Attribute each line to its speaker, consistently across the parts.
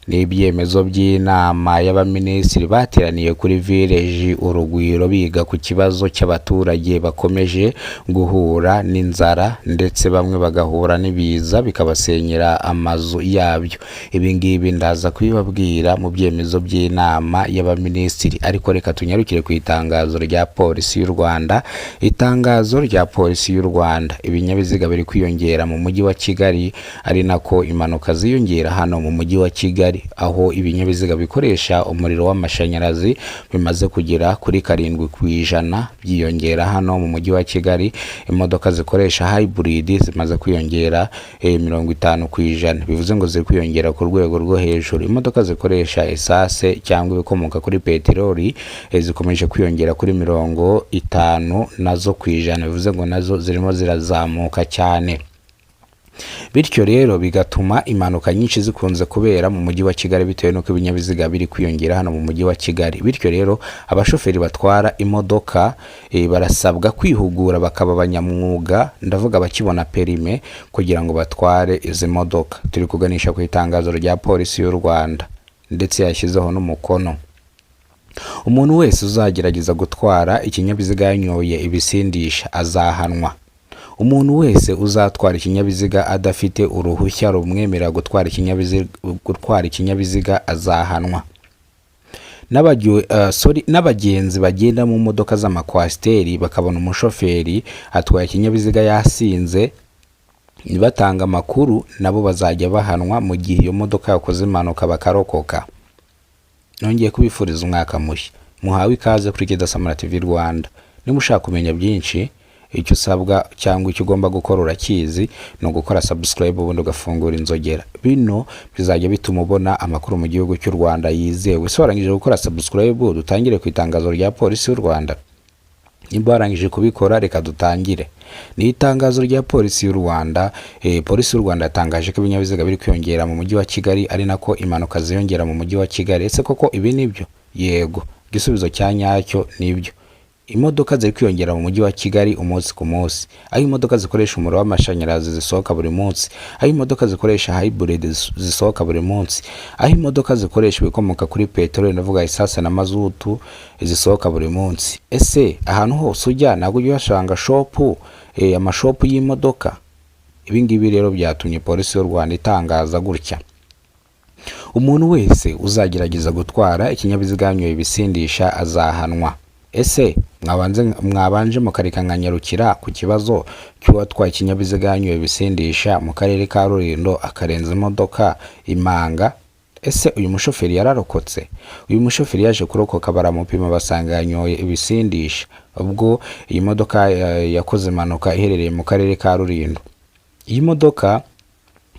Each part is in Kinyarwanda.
Speaker 1: Ni ibyemezo by'inama y'abaminisitiri bateraniye kuri Village Urugwiro biga ku kibazo cy'abaturage bakomeje guhura n'inzara, ndetse bamwe bagahura n'ibiza bikabasenyera amazu yabyo. Ibi ngibi ndaza kubibabwira mu byemezo by'inama y'abaminisitiri, ariko reka tunyarukire ku itangazo rya Polisi y'u Rwanda. Itangazo rya Polisi y'u Rwanda: ibinyabiziga biri kwiyongera mu mujyi wa Kigali, ari nako impanuka ziyongera hano mu mujyi wa Kigali, aho ibinyabiziga bikoresha umuriro w'amashanyarazi bimaze kugera kuri 7% byiyongera hano mu mujyi wa Kigali. Imodoka zikoresha hybrid zimaze kwiyongera 50%, bivuze ngo ziri kwiyongera ku rwego rwo hejuru. Imodoka zikoresha essence cyangwa ibikomoka kuri peteroli zikomeje kwiyongera kuri 50 nazo ku ijana, bivuze ngo nazo zirimo zirazamuka cyane. Bityo rero bigatuma impanuka nyinshi zikunze kubera mu mujyi wa Kigali, bitewe n'uko ibinyabiziga biri kwiyongera hano mu mujyi wa Kigali. Bityo rero abashoferi batwara imodoka barasabwa kwihugura bakaba abanyamwuga, ndavuga abakibona perime, kugira ngo batware izi modoka. Turi kuganisha ku itangazo rya Polisi y'u Rwanda, ndetse yashyizeho n'umukono. Umuntu wese uzagerageza gutwara ikinyabiziga yanyoye ibisindisha azahanwa. Umuntu wese uzatwara ikinyabiziga adafite uruhushya rumwemerera gutwara ikinyabiziga azahanwa. Sorry, n'abagenzi bagenda mu modoka z'amakwasiteri bakabona umushoferi atwaye ikinyabiziga yasinze ntibatanga amakuru, nabo bazajya bahanwa mu gihe iyo modoka yakoze impanuka bakarokoka. Nongeye kubifuriza umwaka mushya, muhawe ikaze kuri Kidasamara TV Rwanda. Niba ushaka kumenya byinshi, icyo usabwa cyangwa icyo ugomba gukora urakizi, ni ugukora subscribe ubundi ugafungura inzogera. Bino bizajya bituma ubona amakuru mu gihugu cy'u Rwanda yizewe. Ese warangije gukora subscribe? Dutangire ku itangazo rya Polisi y'u Rwanda. Nimba warangije kubikora, reka dutangire. Ni itangazo rya Polisi y'u Rwanda. Polisi y'u Rwanda yatangaje ko ibinyabiziga biri kwiyongera mu mujyi wa Kigali, ari nako impanuka ziyongera mu mujyi wa Kigali. Ese koko ibi nibyo? Yego, igisubizo cya nyacyo nibyo. Imodoka ziri kwiyongera mu mujyi wa Kigali umunsi ku munsi, aho imodoka zikoresha umuriro w'amashanyarazi zisohoka buri munsi, aho imodoka zikoresha hybrid zisohoka buri munsi, aho imodoka zikoresha ibikomoka kuri peteroli, ndavuga essence na mazutu, zisohoka buri munsi. Ese ahantu hose ujya ntabwo ujya uhasanga shop, amashop y'imodoka? Ibi ngibi rero byatumye Polisi y'u Rwanda itangaza gutya: umuntu wese uzagerageza gutwara ikinyabiziga yanyoye ibisindisha azahanwa. Ese mwabanje mukareka nkanyarukira ku kibazo cy'uwatwaye ikinyabiziga yanyoye ibisindisha mu karere ka Rulindo, akarenza imodoka imanga? Ese uyu mushoferi yararokotse? Uyu mushoferi yaje kurokoka, baramupima basanga yanyoye ibisindisha ubwo iyi modoka yakoze impanuka iherereye mu karere ka Rulindo. Iyi modoka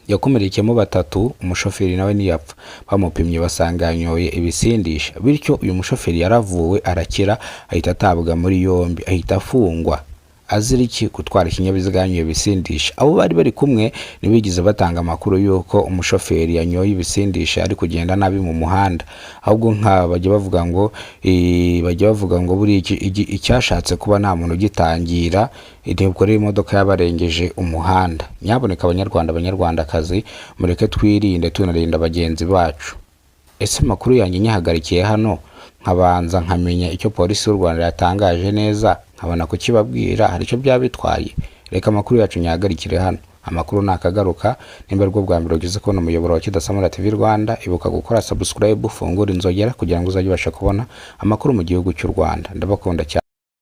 Speaker 1: yakomerekeyemo batatu, umushoferi nawe ntiyapfa. Bamupimye basanga yanyoye ibisindisha. Bityo uyu mushoferi yaravuwe arakira, ahita atabwa muri yombi, ahita afungwa. Azira iki? Gutwara ikinyabiziga yanyoye ibisindisha. Abo bari bari kumwe ntibigeze batanga amakuru y'uko umushoferi yanyoye ibisindisha ari kugenda nabi mu muhanda. Ahubwo nka bajya bavuga ngo buriya icyashatse kuba nta muntu ugitangira. Ntabwo rero imodoka yabarengeje umuhanda. Nyaboneka Abanyarwanda, Abanyarwandakazi, mureke twirinde tunarinda bagenzi bacu. Ese amakuru yanjye nyahagarikiye hano, nkabanza nkamenya icyo Polisi y'u Rwanda yatangaje neza, nkabona kukibabwira, hari icyo byaba bitwaye? Reka amakuru yacu nyahagarikire hano, amakuru nakagaruka. Nimba aribwo bwa mbere ugeze kubona umuyoboro wa Kidasamura TV Rwanda, ibuka gukora subscribe, ufungure inzogera kugira ngo uzajye ubasha kubona amakuru mu gihugu cy'u Rwanda. Ndabakunda cyane.